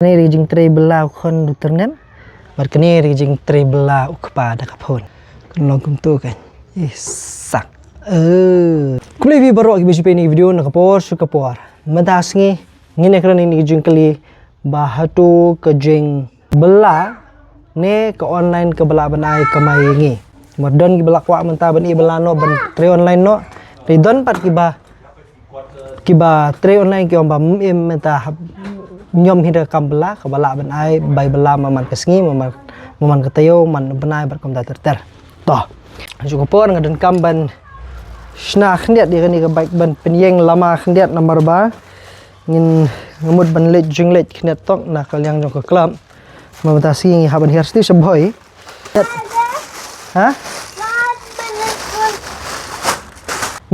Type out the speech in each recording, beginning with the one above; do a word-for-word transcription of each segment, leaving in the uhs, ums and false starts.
Kane ka jingtrei bylla u khun da u tyrnem. Bad kane ka jingtrei bylla u kpa da ka phone. Kan long kumto kan. Ih, sak. Eh. Khublei phi baroh kiba ju peit ïa kane ka video na ka por sha ka por. Mynta ka sngi ngin ïakren ïa kane ka jingkylli ba hato ka jingbylla ne ka online kaba lah ban ai kamai ïa ngi. Namar don kiba la kwah mynta ban ïa bylla noh ban trei online noh. Te don pat kiba kiba trei online ki ong ba, mm, mynta hap ñiom hi da ka kam bylla kaba lah ban ai bai bylla man man ka sngi, man man, man man ka taïew, man bnai bad kumta ter ter. To. Shu ka por nga donkam ban shna khyndiat ïa kane ka bike ban pynïeng lama khyndiat namar ba ngin, nga mut ban leit jingleit khyndiat tok na ka liang jong ka club. Mynta sngi ngi hap ban hiar shatei sha Bhoi. Ha?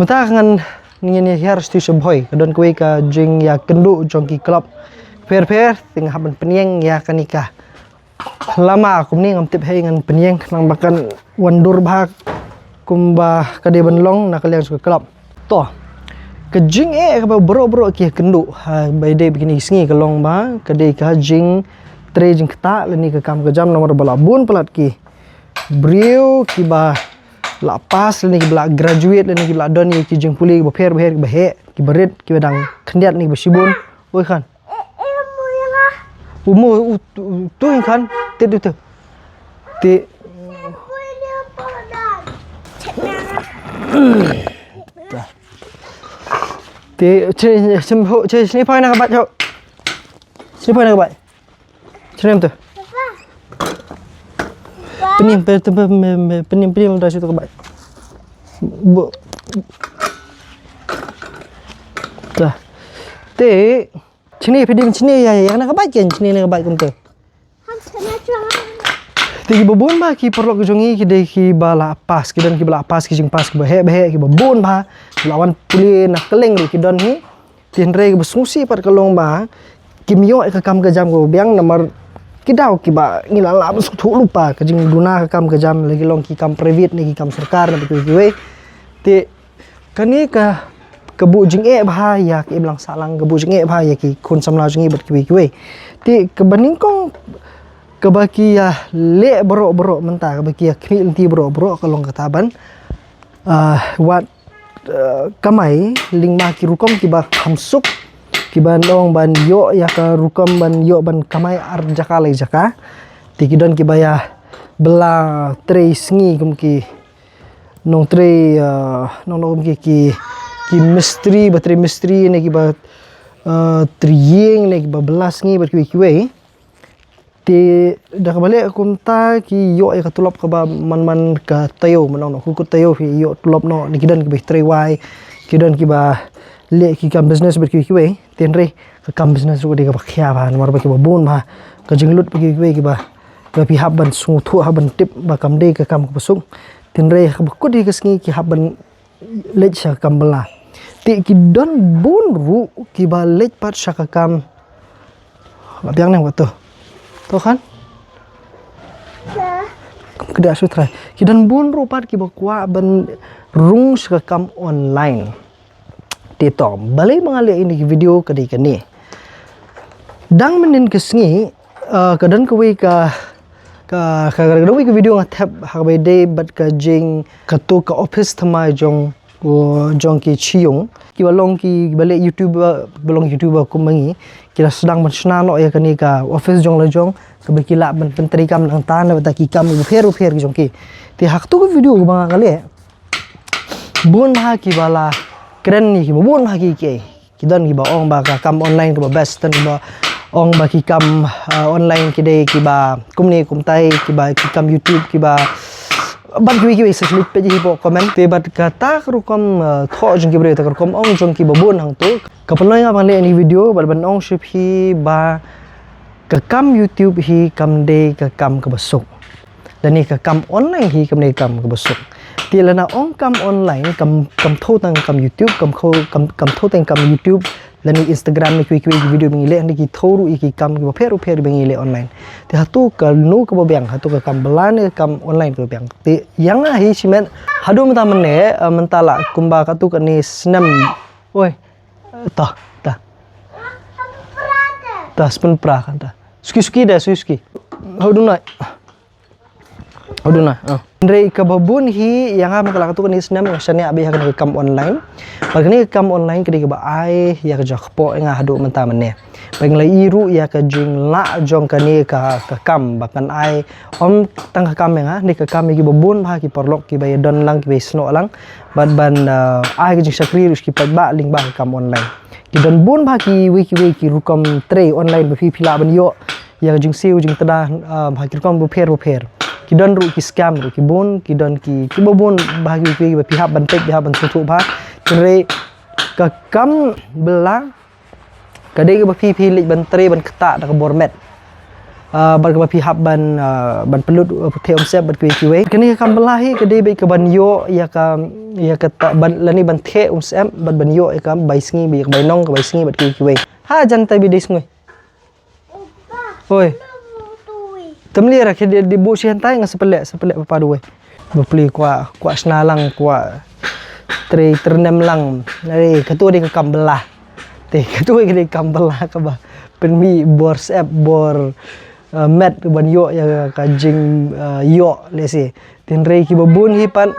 Mynta ngan, ngin ïa hiar shatei sha Bhoi. Ka don kawei ka jingïakynduh jong ki club pher pher, te nga hap ban pynïeng ïa kane ka lama kumne, ngam tip hi ngan pynïeng khnang ba kan wan dur bha kumba ka dei ban long na ka liang jong ka club. To, ka jingeh kaba baroh baroh ki ïakynduh ha ba ïadei bad kine ki sngi ka long ba ka dei ka jingtrei jingktah lane ka kam ka jam namar ba la bun palat ki briew kiba la pass lane kiba la graduate lane kiba la don ïa ki jingpule kiba pher ba her kiba heh kiba rit kiba dang khyndiat ne kiba shibun. Oi khan. U mo u tu, tu in khan. Te tu tu. Te. Te che che ho che sini phai na ka bat ho. Sini phai na ka bat. Sini tu. Pening pe tu pe me me pening pening da situ ka bat. Bu. Dah. Te. Sini phi dim sini ïa ïa na ka bike kan sini na ka bike kumtu. Te kiba bun ba ki paralok jong ngi ki dei kiba la pass ki don kiba la pass ki jingpass kiba heh ba heh kiba bun ba ki la wan pule na kylleng ruh ki don hi. Te hynrei kiba sngewsih pat ka long ba kim ïoh ïa ka kam ka jam kaba biang namar ki daw kiba ngi la lah ban sngewthuh lypa ka jingduna ka kam ka jam la ki long ki kam private ne ki kam sorkar ne ba kiwei kiwei. Te kane ka, ka buh jingeh bha ïa ki imlang sahlang, ka buh jingeh bha ïa ki khun samla jong ngi bad kiwei kiwei. Te kaba nyngkong kaba ki ïa leh baroh baroh mynta kaba ki ïa khmih lynti baroh baroh ka long kata ban, ah, wad, ah, kamai lyngba ki rukom kiba kham suk kiba ong ban ïoh ïa ka rukom ban ïoh ban kamai ar jaka lai jaka. Te ki don kiba ïa bylla trei sngi kum ki nongtrei, ah, nong nong ki ki ki mistri ba trei mistri ne kiba, ah, trei ïing ne kiba bylla sngi bad kiwei kiwei. Te da kaba leh kumta ki ïoh ïa ka tulop kaba man man ka taïew man nong nong kut taïew phi ïoh tulop noh ne ki don kiba trei wai ki don kiba leh ki kam business bad kiwei kiwei. Te hynrei ka kam business ruh ka dei kaba khia bha namar ba kiba bun bha ka jinglut ba kiwei kiwei kiba ba phi hap ban sngewthuh hap ban tip ba kam dei ka kam kaba suk. Te hynrei ha kaba kut hi ka sngi ki hap ban leit sha ka kam bylla. Te ki don bun ruh kiba leit pat sha ka kam. La biang ne wat tu. Tu kan? Kda shu trai. Ki don bun ruh pat kiba kwah ban rung sha ka kam online. Te to, balei ba nga leh ïa kine ki video ka dei kane. Dang mynnin ka sngi, ah, ka don kawei ka, ka, ka, ka don kawei ka video nga thep ha kaba ïadei bad ka jing katu ka office thymmai jong, jong ki shipor. Kiba long kiba leh YouTuber, kiba long YouTuber kum ma ngi. Ki la sdang ban shna noh ïa kane ka office jong la jong, kaba ki lah ban pyntreikam nangta na bynta ki kam bapher bapher ki jong ki. Te ha katu ka video kaba nga ka leh. Bun bha kiba la kren ïa kiba bun bha ki ki. Ki don kiba ong ba ka kam online kaba best, don kiba ong ba ki kam, ah, online ki dei kiba kumne kumtai, kiba ki kam YouTube kiba bad kiwei kiwei sa shu leit peit hi hapoh comment. Te bad kata ka rukom, ah, thoh jong ki briew, kata ka rukom ong jong kiba bun hangtu. Ka pynlong ïa nga ban leh ïa kane ka video bad ban ong sha phi ba ka kam YouTube hi kam dei ka kam kaba suk. Lane ka kam online hi kam dei ka kam kaba suk. Te lada ong kam online kam, kam thew tang kam YouTube, kam kho-, kam, kam thew tang kam YouTube, lane Instagram ne kiwei kiwei ki video ba ngi leh, hynrei ki thew ruh ïa ki kam kiba pher ruh pher ba ngi leh online. Te hato kano kaba biang, hato ka kam bylla ne ka kam online kaba biang. Te ïa nga hi shimet haduh mynta mynne, eh, mynta la kumba katu kane snem. Oi. Ta, ta. Ta spin pra kan ta. Suki suki da suki suki. Hau duna. Hau duna. Hynrei kaba bun hi ïa nga mynta la katto katne snem nga shaniah bha ïa kane ka kam online. Bad kane ka kam online ka dei kaba ai ïa ka jingkyrkhu ïa nga haduh mynta mynne. Bad nga la ïohi ruh ïa ka jinglah jong kane ka kam ba kan ai ym tang ka kam ïa nga, ne ka kam ïa kiba bun bha ki paralok kiba ïadon lang kiba ïasnoh lang. Bad ban ai ka jingshakri ruh sha ki paidbah lyngba ka kam online. Ki don bun bha kiwei kiwei ki rukom trei online ba phi phi lah ban ïoh ïa ka jingsiew jingtda ha ki rukom bapher bapher. Ki don ruh ki scam ruh ki bun, ki don ki kiba bun bha kiwei kiwei ba phi hap ban tip, phi hap ban sngewthuh bha. Hynrei ka kam bylla ka dei kaba phi phi leit ban trei ban ktah da ka bor met. Bad kaba phi hap ban ban pynlut theh umsyep bad kiwei kiwei. Kane ka kam bylla hi ka dei beit ka ban ïoh ïa ka ïa ka lane ban theh umsyep bad ban ïoh ïa ka bai sngi, ïa ka bai nong, ka bai sngi bad kiwei kiwei. Ha jan tai beit dei sngi. Oi. Tam lira ke di bu shi hantai nga sepelek sepelek papa duwe. Bapli kwah kwah shna lang kwah trei trenem lang. Nari katu di ka kam bylla. Te katu di ka kam bylla kaba pynmih bor syep bor met ban ïoh ïa ka jing ïoh lehse. Hynrei kiba bun hi pat.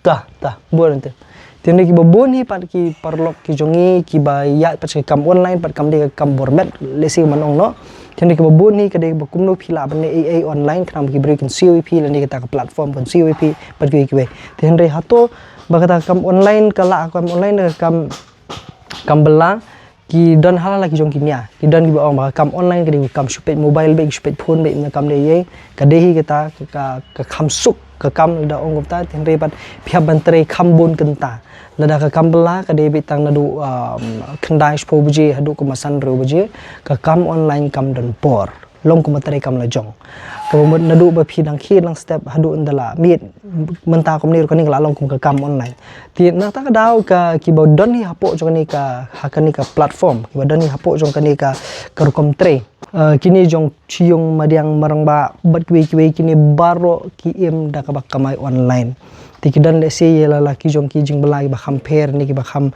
Ta ta bun te. Hynrei kiba bun hi pat ki paralok ki jong ngi kiba ïaid pat sha ka kam online pat kam dei ka kam bor met lehse man ong noh. Hynrei kiba bun hi ka dei ba kumno phi lah ban leh ei ei online khnang ba ki briew kin siew ïa phi lane kata ka platform kan siew ïa phi pat kiwei kiwei. Hynrei hato ba kata ka kam online ka lah ka kam online ka kam kam bylla. Ki don halala ki jong ki nia, ki don kiba ong ba ka kam online ka dei ka kam shu peit mobile beit, shu peit phone beit, kam dei ei ei. Ka dei hi kata ka kam suk ka kam lada ong kumta. Hynrei pat phi hap ban trei kham bun kynta. Lada ka kam bylla ka dei beit tang naduh khyndai shiphew baje haduh kumba san hynriew baje. Ka kam online kam don bor. Long kumba trei kam la jong. Kaba mut naduh ba phi dang khie lang step haduh ynda la miet mynta kumne ruh kane ka la long kum ka kam online. Te na kata ka daw ka kiba don hi hapoh jong kane ka ha kane ka platform kiba don hi hapoh jong kane ka ka rukom trei. Kine jong Chiong, Madiang, Marangbah bad kiwei kiwei kine baroh ki im da kaba kamai online. Te ki don lehse ïa la la ki jong ki jingbylla kiba kham pher ne kiba kham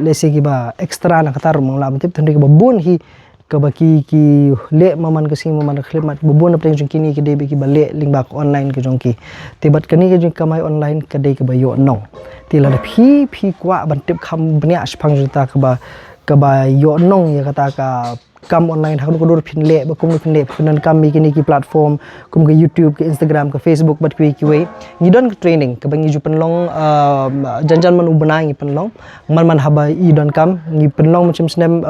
lehse kiba extra na kata ruh mangla ban tip. Hynrei kiba bun hi kaba ki ki leh maman ka sngi maman ka khyllipmat, ba bun na pdeng jong kine ki dei beit kiba leh lyngba ka online ka jong ki. Te bad kane ka jingkamai online ka dei kaba ïoh nong. Te lada phi phi kwah ban tip kham bniah shaphang jong kata kaba kaba ïoh nong ïa kata ka kam online ha kano kano ruh phin leh ba kumno phin leh phin donkam ïa kine ki platform kum ka YouTube, ka Instagram, ka Facebook bad kiwei kiwei. Ngi don ka training kaba ngi ju pynlong jan jan man u bnai ngi pynlong. Man man haba i donkam ngi pynlong mynshem snem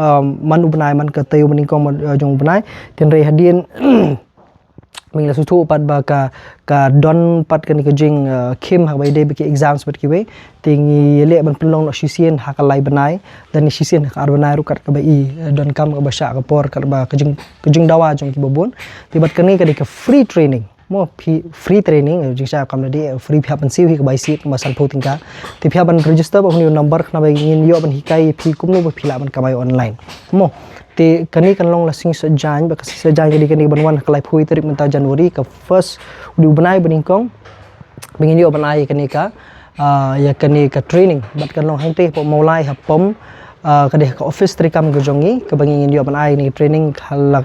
man u bnai man ka taïew ba nyngkong jong u bnai. Hynrei hadien ba ngi la sngewthuh pat ba ka ka don pat kane ka jingkhim haba i dei bad ki exams bad kiwei. Te ngi leh ban pynlong noh shisien ha ka lai bnai lane shisien ha ka ar bnai ruh kat kaba i donkam kaba shah ka por kat ba ka jing ka jingdawa jong kiba bun. Te bad kane ka dei ka free training. Mo phi free training, jingshah kam lade free phi hap ban siew hi ka bai seat kumba sanphew tyngka. Te phi hap ban register bad une u number khnang ba ngin ïoh ban hikai ïa phi kumno ba phi lah ban kamai online. Mo te kane kan long la sngi Saitjaiñ, ba ka sngi Saitjaiñ ka dei kane ban wan ha ka laiphew tarik mynta January, ka first u dei u bnai ba nyngkong. Ba ngin ïoh ban ai ïa kane ka ïa kane ka training bad kan long hangtei hapoh Mawlai ha Pom. Ka dei ka office treikam ka jong ngi kaba ngi ngin ïoh ban ai ïa kane ka training ha la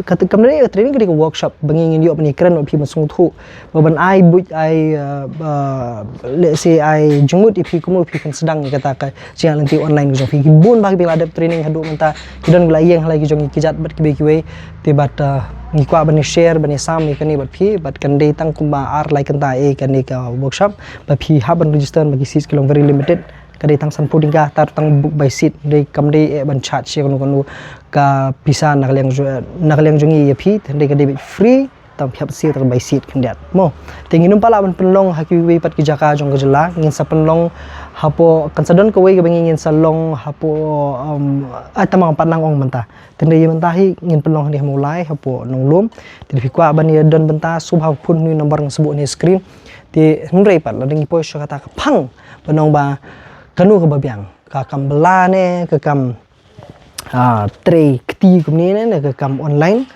ka kam dei ka training ka dei ka workshop ba ngi ngin ïoh ban ïakren bad phi ban sngewthuh ba ban ai buit ai lehse ai jingmut ïa phi kumno phi kan sdang ïa kata ka jingïaid lynti online ka jong phi. Ki bun bha kiba la dep training haduh mynta, ki don kiba la ïeng ha la ki jong ngi ki jait bad kiwei kiwei. Te bad ngi kwah ban share ban sam ïa kane bad phi bad kan dei tang kumba ar lai kynta ïa kane ka workshop. Ba phi hap ban register ba ki seats ki long very limited. Ka dei tang sanphew tyngka, tar tang book by seat, dei kam dei eh ban charge ïa kano kano ka pisa na ka liang jong ngi ïa phi. Te dei ka dei beit free, tang phi hap siew tang by seat khyndiat mo. Te ngin ym pat lah ban pynlong ha kiwei pat ki jaka jong ka jylla, ngin sa pynlong hapoh, kan sa don kawei kaba ngin sa long hapoh, ai tang ba pat nang ong mynta. Te ïa mynta hi ngin pynlong hangne ha Mawlai hapoh Nonglum. Te phi kwah ban ïa don bynta sngewbha phone hangne number nga shu buh hangne screen. Te hynrei pat lada ngi poi sha kata ka phang ba nong ba kano kaba biang, ka kam bylla ne ka kam trei kti kumne ne ka kam online.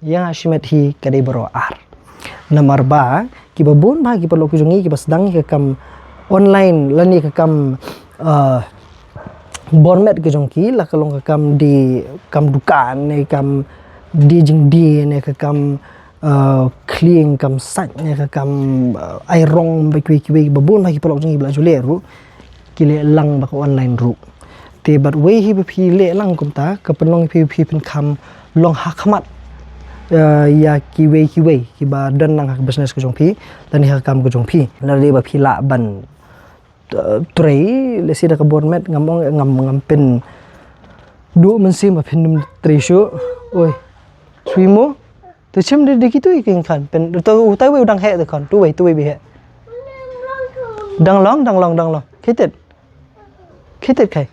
Ïa nga shimet hi ka dei baroh ar. Namar ba kiba bun bha ki paralok ki jong ngi kiba sdang ïa ka kam online lane ka kam bor met ka jong ki, la ka long ka kam die, kam dukan ne kam die jingdie ne ka kam, uh, khlieng kam sait ne ka kam, uh, ai rong ba kiwei kiwei ba bun ba ki paralok jong ki ba la ju leh ruh, ki leh lang ba ka online ruh. Te bad wei hi ba phi leh lang kumta, ka pynlong phi, phi pynkham long ha khmat, uh, ïa kiwei kiwei kiba don lang ha ka business ka jong phi lane ha ka kam ka jong phi. Lada dei ba phi lah ban, uh, trei, lehse da ka bor met, ngam ong, ngam, ngam pynduh mynsiem ba phin ym trei shuh. Oi. Sui mo? Te shim de, de kitu i king khan. Pyn, to utai wei u dang heh de khan. Tu wei, tu wei bi heh. Dang long, dang long, dang long. Khitet. Khitet khai.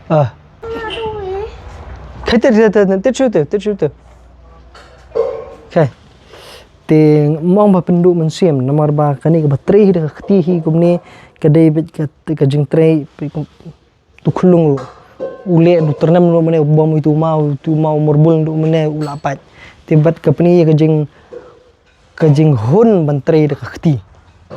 Ah. Khitet, khitet, khitet, khitet shuh tu, khitet shuh tu. Khai. Te ym ong ba pynduh mynsiem, namar ba kane kaba trei hi da ka kti hi kumne, ka dei beit ka, ka jingtrei, tu khunlung ruh. U leh du tyrnem ruh mane, u bom itu maw, itu maw, morbul ruh mane, u la pait. Te bad ka pyni ïa ka jing, ka jinghun ban trei da ka kti.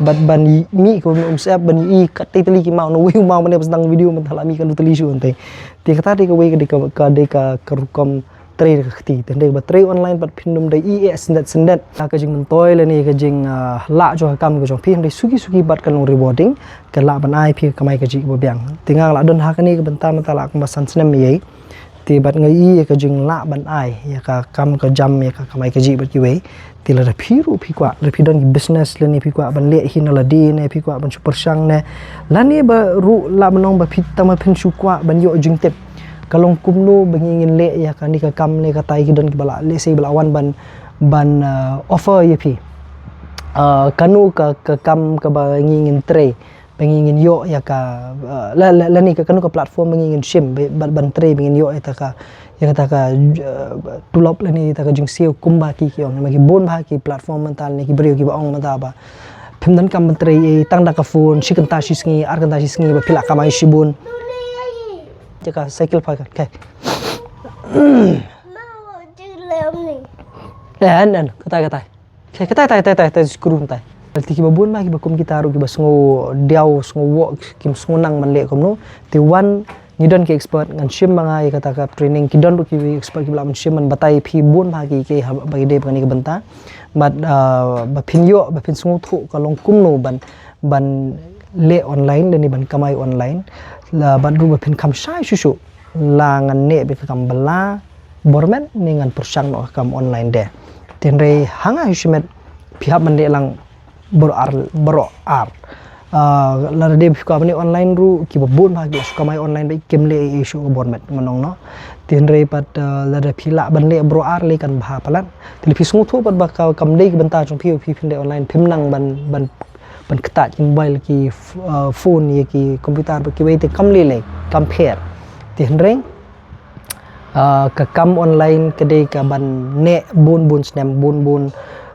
Bad ban i, mih ka um sep, ban i ka tei teli ki maw, na wei u maw mane, bas dang video man thala mih ka du teli shuh ante. Te kata dei ka wei ka dei ka, ka dei ka, ka rukom trei da ka kti. Te hynrei ba trei online bad phin ym dei i eh syndet syndet. Ka jingmyntoi lane ka jing, ah, lah jong ka kam ka jong phi, hynrei suki suki bad kan long rewarding, ka lah ban ai phi ka kamai kajih kaba biang. Te nga la don ha kane ka bynta mynta la kumba san snem ïa. Te bad nga i ïa ka jinglah ban ai ïa ka kam ka jam ïa ka kamai kajih bad kiwei. Te lada phi ruh phi kwah, lada phi don ki business lane phi kwah ban leh hi na lade ne phi kwah ban shu pyrshang ne, lane ba ruh lah ban ong ba phi tang ba phin shu kwah ban ïoh jingtip. Ka long kumno ba ngi ngin leh ïa kane ka kam ne katai ki don kiba la lehse ba la wan ban, ban, uh, offer ïa phi. Uh, kano ka, ka kam kaba ngi ngin trei, ba ngi ngin ïoh ïa ka, uh, la, la, lane ka kano ka platform ba ngi ngin shim, ba, ban, ban trei ba ngin ïoh ïa ta ka, ïa kata ka, uh, tulop lane ïa ta ka jingsiew kumba ki, ki ong, namar ki bun bha ki platform mynta lane ki briew kiba ong mynta ba phim donkam ban trei ei, tang da ka phone, shi kynta shi sngi, ar kynta shi sngi, ba phi lah kamai shibun. Jaka cycle pha kan, okay. Eh, an, an, katai, katai. Okay, katai, tai, tai, tai, tai, screw tai. Te kiba bun ma, kiba kum kita ruh, kiba sngew diaw, sngew woh, kim sngew nang ban leh kumno. Te wan, ngi don ki expert, ngan shim ma nga ïa kata ka training, ki don ruh ki expert, kiba lah ban shim ban batai phi bun ma ki, ki ha, ba ki dei ba kane ka bynta. Bad, ah, ba phin ïoh, ba phin sngewthuh ka long kumno ban, ban leh online, lane ban kamai online. La bad ruh ba phin kham shai shuh shuh. La ngan neh beit ka kam bylla bor met ne ngan pyrshang noh ka kam online de. Te hynrei ha nga hi shimet phi hap ban leh lang baroh ar, baroh ar. Ah, lada dei phi kwah ban leh online ruh kiba bun bha ki la shu kamai online ba kim leh ei ei shuh ka bor met ngan ong noh. Te hynrei pat, ah, lada phi lah ban leh baroh ar lei kan bha palat. Te lada phi sngewthuh pat ba ka kam dei ka bynta jong phi, phi phin leh online phim nang ban, ban, ban kyntait ki mobile ki f-, ah, phone ïa ki computer ba kiwei te kam lei lei, kam pher. Te hynrei, ah, ka kam online ka dei ka ban neh bun bun snem, bun bun,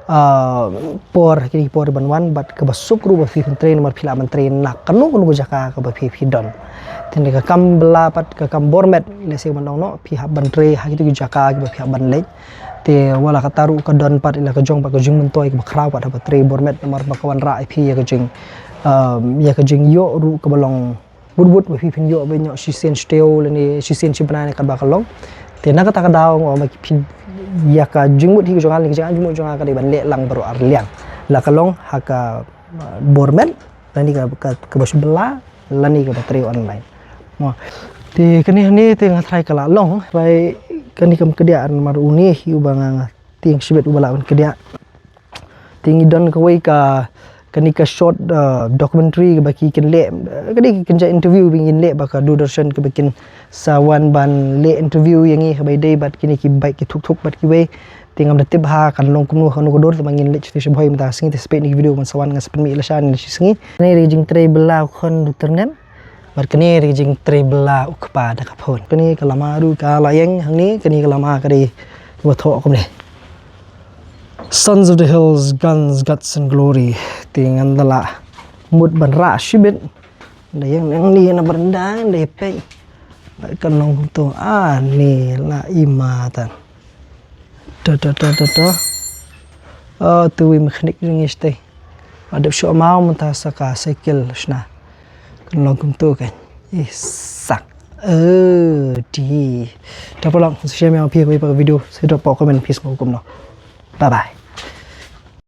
ah, por, kine ki por ban wan, bad kaba suk ruh ba phi phin trei namar phi lah ban trei na kano kano ka jaka kaba phi phi don. Te hynrei ka kam bylla pat, ka kam bor met, lehse ban ong noh, phi hap ban trei ha kito ki jaka kiba phi hap ban leit. Te wat la katta ruh ka don pat ïa la ka jong pat ka jingmyntoi kaba khraw pat haba trei bor met namar ba ka wanrah ïa phi ïa ka jing, ah, ïa ka jingïoh ruh kaba long bud bud ba phi phin ïoh ba ïoh shisien shtiew lane shisien shi bnai ne katba ka long. Te na kata ka daw nga ong ba phin ïa ka jingmut hi ka jong nga lane ka jingmut jong nga ka dei ban leh lang baroh ar liang. La ka long ha ka, ah, bor met lane ka, ka, kaba shu bylla lane kaba trei online. Mo. Te kane hangne te nga tharai ka la long, bai kane kam kdiah namar une hi uba nga, nga tieng shibit uba lah ban kdiah. Te ngi don kawei ka, kane ka short, uh, documentary kaba ki kin leh, uh, kane ki kin ja interview ba ngin leh ba ka Doordarshan kaba kin sa wan ban leh interview ïa ngi haba ïadei bad kine ki bike ki thuk thuk bad kiwei. Te ngam da tip ha kan long kumno ha kano ka dur te ba ngin leit shuh shuh bhoi mynta ka sngi te sa peit ïa kine ki video ban sa wan ngan sa pynmih lashai ne lashisngi. Kane dei ka jingtrei bylla u khun Doordarshan. Bad kane dei ka jingtrei bylla u kpa da ka phone. Kane ka lama ruh ka la ïeng hangne, kane ka lama ka dei kaba thoh kumne. Sons of the Hills, Guns, Guts and Glory. Te ngan da la mut ban rah shibit. Da ïeng hangne na baranda, da ïeng peit. Kan long kumto, ah, ne la i ma tan. To, to, to, to, to. Oh, tu wi mechanic jong ngi shatei. Adep shu maw mynta sa ka cycle shna. Kan long kumto kan. Sak. Eh, di. Dapat lang share me phi ko video. Saya drop comment phi semua hukum no. Bye bye.